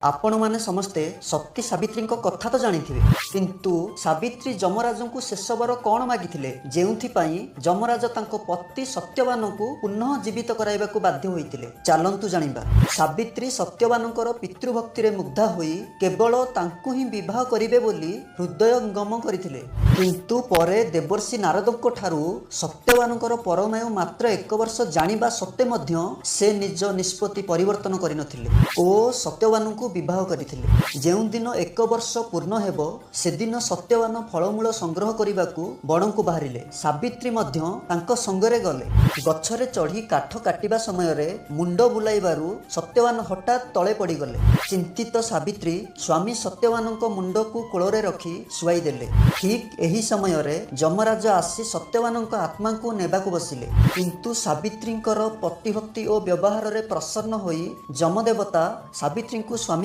ଆପଣମାନେ ସମସ୍ତେ ସତୀ ସାବିତ୍ରୀଙ୍କ କଥା ତ ଜାଣିଥିବେ, କିନ୍ତୁ ସାବିତ୍ରୀ ଯମରାଜଙ୍କୁ ଶେଷ ବର କ'ଣ ମାଗିଥିଲେ, ଯେଉଁଥିପାଇଁ ଯମରାଜ ତାଙ୍କ ପତି ସତ୍ୟବାନଙ୍କୁ ପୁନଃ ଜୀବିତ କରାଇବାକୁ ବାଧ୍ୟ ହୋଇଥିଲେ? ଚାଲନ୍ତୁ ଜାଣିବା। ସାବିତ୍ରୀ ସତ୍ୟବାନଙ୍କର ପିତୃଭକ୍ତିରେ ମୁଗ୍ଧା ହୋଇ କେବଳ ତାଙ୍କୁ ହିଁ ବିବାହ କରିବେ ବୋଲି ହୃଦୟଙ୍ଗମ କରିଥିଲେ। କିନ୍ତୁ ପରେ ଦେବର୍ଷି ନାରଦଙ୍କ ଠାରୁ ସତ୍ୟବାନଙ୍କର ପରମାୟୁ ମାତ୍ର 1 ବର୍ଷ ଜାଣିବା ସତ୍ତ୍ୱେ ମଧ୍ୟ ସେ ନିଜ ନିଷ୍ପତ୍ତି ପରିବର୍ତ୍ତନ କରିନଥିଲେ ଓ ସତ୍ୟବାନଙ୍କୁ ବିବାହ କରିଥିଲେ। ଯେଉଁଦିନ 1 ବର୍ଷ ପୂର୍ଣ୍ଣ ହେବ, ସେଦିନ ସତ୍ୟବାନ ଫଳମୂଳ ସଂଗ୍ରହ କରିବାକୁ ବଣକୁ ବାହାରିଲେ। ସାବିତ୍ରୀ ମଧ୍ୟ ତାଙ୍କ ସଙ୍ଗରେ ଗଲେ। ଗଛରେ ଚଢ଼ି କାଠ କାଟିବା ସମୟରେ ମୁଣ୍ଡ ବୁଲାଇବାରୁ ସତ୍ୟବାନ ହଠାତ୍ ତଳେ ପଡ଼ିଗଲେ। ଚିନ୍ତିତ ସାବିତ୍ରୀ ସ୍ୱାମୀ ସତ୍ୟବାନଙ୍କ ମୁଣ୍ଡକୁ କୋଳରେ ରଖି ଶୁଆଇ ଦେଲେ। ଠିକ୍ ଏହି ସମୟରେ ଯମରାଜ ଆସି ସତ୍ୟବାନଙ୍କ ଆତ୍ମାକୁ ନେବାକୁ ବସିଲେ। କିନ୍ତୁ ସାବିତ୍ରୀଙ୍କର ପତିଭକ୍ତି ଓ ବ୍ୟବହାରରେ ପ୍ରସନ୍ନ ହୋଇ ଯମଦେବତା ସାବିତ୍ରୀଙ୍କୁ ସ୍ୱାମୀ